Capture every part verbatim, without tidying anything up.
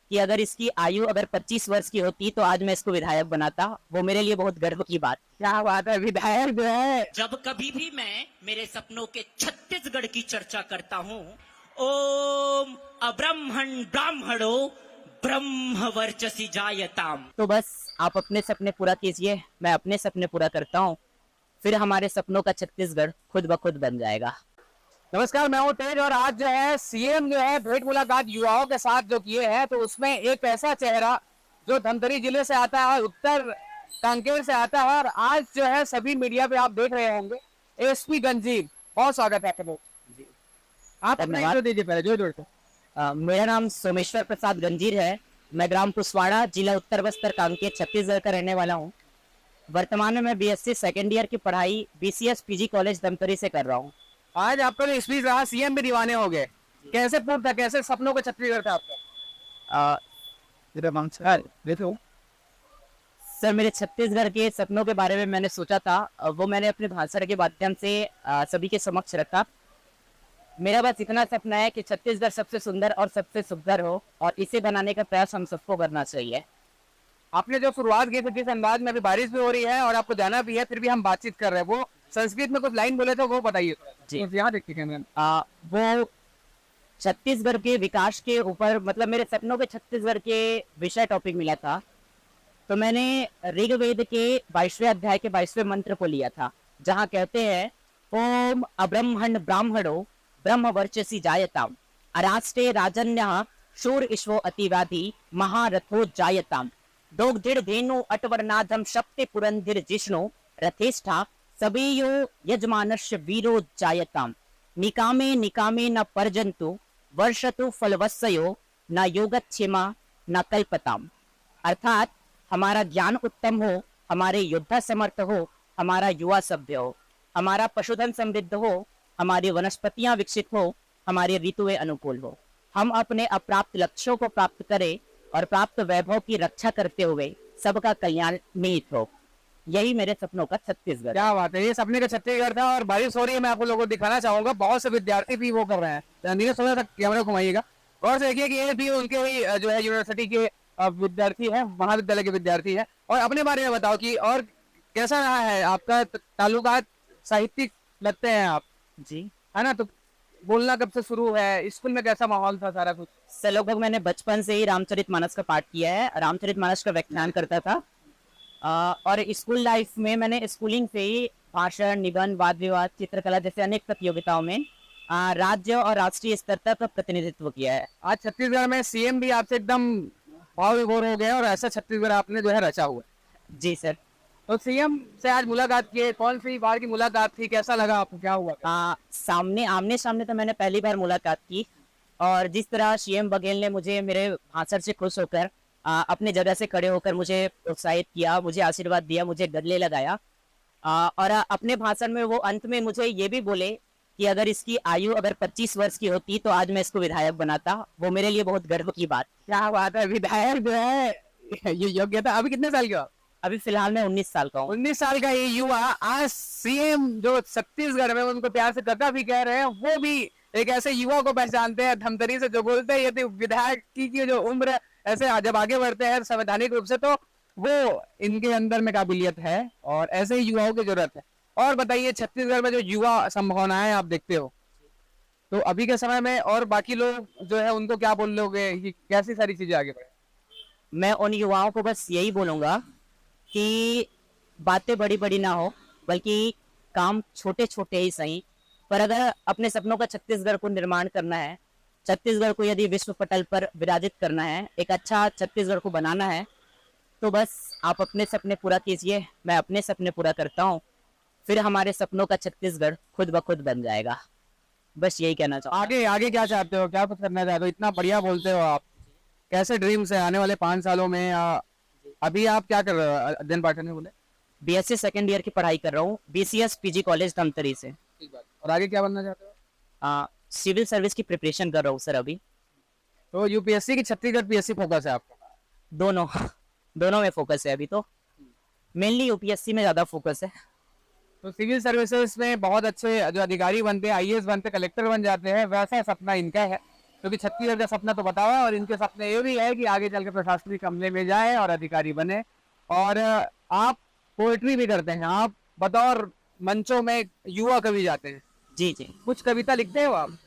कि अगर इसकी आयु अगर पच्चीस वर्ष की होती तो आज मैं इसको विधायक बनाता। वो मेरे लिए बहुत गर्व की बात। क्या बात है, विधायक जो है। जब कभी भी मैं मेरे सपनों के छत्तीसगढ़ की चर्चा करता हूँ, ओम अब्रह्मण ब्राह्मणो ब्रह्म वर्चसी जायताम। तो बस आप अपने सपने पूरा कीजिए, मैं अपने सपने पूरा करता हूँ, फिर हमारे सपनों का छत्तीसगढ़ खुद ब खुद बन जाएगा। नमस्कार, मैं हूं तेज और आज जो है सीएम जो है भेंट मुलाकात युवाओं के साथ जो किए हैं, तो उसमें एक ऐसा चेहरा जो धमतरी जिले से आता है, उत्तर कांकेर से आता है, और आज जो है सभी मीडिया पे आप देख रहे होंगे, एसपी गंजीर, बहुत स्वागत है आपका। आप अपना धन्यवाद। इंट्रो दीजिए पहले, जोर जोर से। अ, मेरा नाम सोमेश्वर प्रसाद गंजीर है। मैं ग्राम पुसवाड़ा, जिला उत्तर बस्तर, कांकेर, छत्तीसगढ़ का रहने वाला हूँ। वर्तमान में मैं बीएससी सेकंड ईयर की पढ़ाई बीसीएस पीजी कॉलेज धमतरी से कर रहा हूँ। आज आपका जो स्पीच रहा, सीएम भी दीवाने हो गए। कैसे पूर्व था, कैसे सपनों का छत्तीसगढ़ था आपका? अ, सर, मेरे छत्तीसगढ़ के सपनों के बारे में मैंने सोचा था, अ, वो मैंने अपने भाषण के माध्यम से, अ, सभी के समक्ष रखा। मेरा बस इतना सपना है कि छत्तीसगढ़ सबसे सुंदर और सबसे सुघर हो, और इसे बनाने का प्रयास हम सबको करना चाहिए। आपने जो शुरुआत की थी, जिस अंदाज में अभी बारिश भी हो रही है और आपको जाना भी है, फिर भी हम बातचीत कर रहे हैं, वो संस्कृत में कुछ लाइन बोले थे, वो बताइए। जी। तो यहाँ देखिए कैमरा। आ, वो छत्तीसगढ़ के विकास के ऊपर, मतलब मेरे सपनों के छत्तीसगढ़ के विषय टॉपिक मिला था, तो मैंने ऋग्वेद के बाईसवें अध्याय के बाईसवें मंत्र को लिया था, जहाँ कहते हैं, ओम अब्रह्मण ब्राह्मणो ब्रह्म वर्चसी जायताम, अराष्ट्रे राजन्य शूर इश्वो अतिवादी महारथो जायताम, दोग्धिर धेनु अटवरनाथम शक्ति पुरंधिर जिष्णु रथेष्ठा सभेयो यजमानस्य वीरो जायताम, निकामे निकामे न पर्जंतु वर्षतु फलवत्सयो न योगक्षेमा न कल्पताम। अर्थात हमारा ज्ञान उत्तम हो, हमारे योद्धा समर्थ हो, हमारा युवा सभ्य हो, हमारा पशुधन समृद्ध हो, हमारी वनस्पतियां विकसित हो, हमारी ऋतुएं अनुकूल हो, हम अपने अप्राप्त लक्ष्यों को प्राप्त करें और प्राप्त वैभव की रक्षा करते हुए सबका कल्याण निहित हो। यही मेरे सपनों का छत्तीसगढ़। क्या बात है, ये सपने का छत्तीसगढ़ था और बारिश हो रही है। मैं आपको लोगों को दिखाना चाहूंगा, बहुत से विद्यार्थी भी वो कर रहे हैं। तो धीरे से थोड़ा सा कैमरा घुमाइएगा, गौर से देखिए कि ये भी उनके ही अ, जो है यूनिवर्सिटी के अ, विद्यार्थी हैं, महाविद्यालय के विद्यार्थी हैं। और अपने बारे में बताओ कि और कैसा रहा है आपका त- ताल्लुकात, साहित्यिक लगते हैं आप, जी। है ना? तो बोलना कब से शुरू है, स्कूल में कैसा माहौल था, सारा कुछ? सर, लगभग मैंने बचपन से ही रामचरित मानस का पाठ किया है, रामचरित मानस का व्याख्यान करता था। अ, और स्कूल लाइफ में मैंने स्कूलिंग से ही भाषण, निबंध, वाद विवाद, चित्रकला जैसे अनेक प्रतियोगिताओं में अ, राज्य और राष्ट्रीय स्तर तक प्रतिनिधित्व किया है। आज छत्तीसगढ़ में सीएम भी आपसे एकदम भाव विभोर हो गए और ऐसा छत्तीसगढ़ आपने जो है रचा हुआ है। जी सर। तो सीएम से आज मुलाकात किए, कौन सी बार की मुलाकात थी, कैसा लगा आपको, क्या हुआ? आ, सामने, आमने सामने तो मैंने पहली बार मुलाकात की, और जिस तरह सीएम बघेल ने मुझे मेरे भाषण से खुश होकर आ, अपने जगह से खड़े होकर मुझे प्रोत्साहित किया, मुझे आशीर्वाद दिया, मुझे गले लगाया, आ, और आ, अपने भाषण में वो अंत में मुझे ये भी बोले कि अगर इसकी आयु अगर पच्चीस वर्ष की होती तो आज मैं इसको विधायक बनाता। वो मेरे लिए बहुत गर्व की बात। क्या बात है, विधायक जो है ये योग्यता। अभी कितने साल के हो आप? अभी फिलहाल मैं उन्नीस साल का हूँ। उन्नीस साल का ये युवा आज सीएम जो छत्तीसगढ़ में, उनको प्यार से काका भी कह रहे हैं, वो भी एक ऐसे युवा को पहचानते हैं धमतरी से जो बोलते हैं यदि विधायक की, की जो उम्र ऐसे आ- जब आगे बढ़ते हैं संवैधानिक रूप से, तो वो इनके अंदर में काबिलियत है और ऐसे ही युवाओं की जरूरत है। और बताइए, छत्तीसगढ़ में जो युवा संभावनाएं आप देखते हो, तो अभी के समय में और बाकी लोग जो है उनको क्या बोल लोगे कि कैसी सारी चीजें आगे बढ़े? मैं उन युवाओं को बस यही बोलूँगा कि बातें बड़ी-बड़ी ना हो, बल्कि काम छोटे-छोटे ही सही, पर अगर अपने सपनों का छत्तीसगढ़ को निर्माण करना है, छत्तीसगढ़ को यदि विश्व पटल पर विराजित करना है, एक अच्छा छत्तीसगढ़ को बनाना है, तो बस आप अपने सपने पूरा कीजिए, मैं अपने सपने पूरा करता हूँ, फिर हमारे सपनों का छत्तीसगढ़ खुद ब खुद बन जाएगा। बस यही कहना चाहूँगा। आगे, आगे क्या चाहते हो, क्या कुछ करना चाहते हो? इतना बढ़िया बोलते हो आप, कैसे ड्रीम्स है आने वाले पाँच सालों में, या अभी आप क्या कर रहे हो अध्ययन पाठन में बोले? बीएससी सेकंड ईयर की पढ़ाई कर रहा हूँ, बीसीएस पीजी कॉलेज धमतरी से। और आगे क्या बनना चाहते हो? आ, सिविल सर्विस की प्रिपरेशन कर रहा हूँ सर अभी। तो यूपीएससी की छत्तीसगढ़ पीएससी फोकस है आपका? दोनों, दोनों में फोकस है अभी तो, मेनली यूपीएससी में ज़्यादा फोकस है। तो सिविल सर्विसेज में बहुत अच्छे जो अधिकारी बनते हैं, आईएएस बनते, कलेक्टर बन जाते हैं, वैसा सपना इनका है। क्योंकि छत्तीसगढ़ का सपना तो बताओ है और इनके सपने ये भी है कि आगे चल के प्रशासनिक अमले में जाए और अधिकारी बने। और आप पोएट्री भी करते हैं, आप बतौर मंचों में युवा कवि जाते हैं। जी जी। कुछ कविता लिखते हो आप?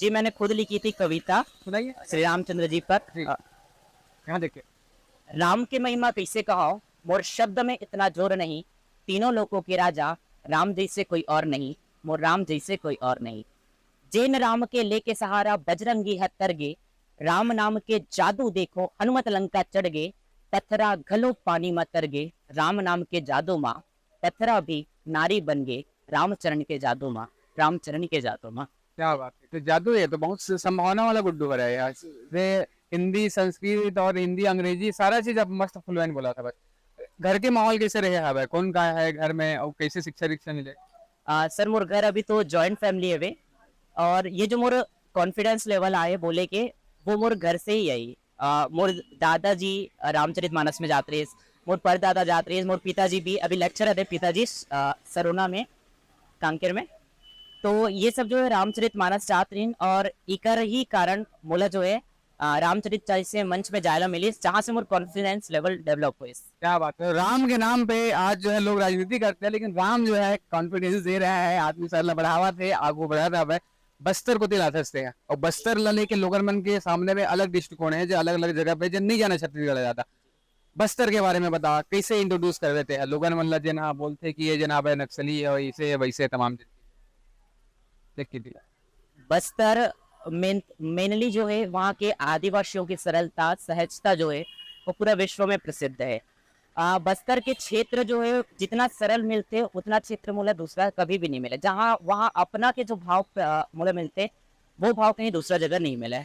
जी, मैंने खुद लिखी थी कविता सुनाइए। श्री रामचंद्र जी पर। जी। अ, यहाँ देखिए। राम के महिमा कैसे कहाओ, मोर शब्द में इतना जोर नहीं। तीनों लोकों के राजा, राम जैसे कोई और नहीं, मोर राम जैसे कोई और नहीं। जेन राम के लेके सहारा, बजरंगी हत्तर गे। राम नाम के जादू देखो, हनुमत लंका चढ़ गे। पथरा घलो पानी म तर गे, राम नाम के जादू मा। पथरा भी नारी बन गे, रामचरण के जादू मा, रामचरण के जादू मा। क्या बात है, तो जादू है, तो बहुत स- संभावना वाला गुड्डू भरा है यार। वे हिंदी, संस्कृत और हिंदी, अंग्रेजी, सारा चीज आप मस्त फ्लुएंट बोला था। बस घर के माहौल कैसे रहे हवे, कौन का है घर में और कैसे शिक्षा दीक्षा मिले? आ, सर, मोर घर अभी तो जॉइंट फैमिली हवे, और ये जो मोर कॉन्फिडेंस लेवल आए बोले के, वो मोर घर से ही आई। आ, मोर दादाजी, आ, रामचरित मानस में जात रहिस, मोर परदादा जात रहिस, मोर पिताजी भी अभी लेक्चरर है, पिताजी, आ, सरोना में, कांकेर में। तो ये सब जो है रामचरित मानस जात रहिन, और इकर ही कारण मोला जो है, आ, रामचरित जैसे मंच में जायला मिलिस, जहाँ से मोर कॉन्फिडेंस लेवल डेवलप होइस। क्या बात है, राम के नाम पे आज जो है लोग राजनीति करते हैं, लेकिन राम जो है कॉन्फिडेंस दे रहा है, आदमी साला बढ़ावा थे, आगू बढ़ा रहा है। बस्तर को दिलाते हैं और बस्तर ला लेके लोगन मन के सामने में अलग दृष्टिकोण है, जो अलग अलग जगह पे जो नहीं जाना छत्तीसगढ़ ज्यादा। बस्तर के बारे में बता, कैसे इंट्रोड्यूस कर देते हैं लोगन मन ला, जेन हाँ बोलते कि ये जनाब है नक्सली है, ऐसे है, वैसे है, तमाम चीज। देख के दिला। बस्तर मेन मेनली जो है वहाँ के आदिवासियों की सरलता, सहजता जो है, वो पूरा विश्व में प्रसिद्ध है। आ, बस्तर के क्षेत्र जो है जितना सरल मिलते, उतना क्षेत्र मोला दूसरा कभी भी नहीं मिले। जहाँ वहाँ अपना के जो भाव, आ, मोला मिलते, वो भाव कहीं दूसरा जगह नहीं मिले।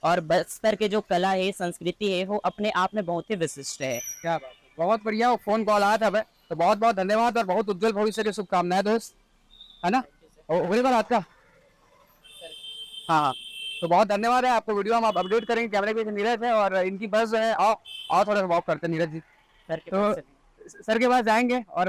और बस्तर के जो कला है, संस्कृति है, वो अपने आप में बहुत ही विशिष्ट है। क्या बात है, बहुत बढ़िया। वो फोन कॉल आया था भाई, तो बहुत बहुत धन्यवाद और बहुत उज्जवल भविष्य की शुभकामनाएं दोस्त, है ना? और वही बात आज का। हाँ हाँ, तो बहुत धन्यवाद है आपको। वीडियो हम आप अपडेट करेंगे। कैमरे के पीछे नीरज है और इनकी बस जो है, आओ, आओ थोड़ा सा वॉक करते हैं नीरज जी। सर के तो पास से। सर के पास जाएंगे और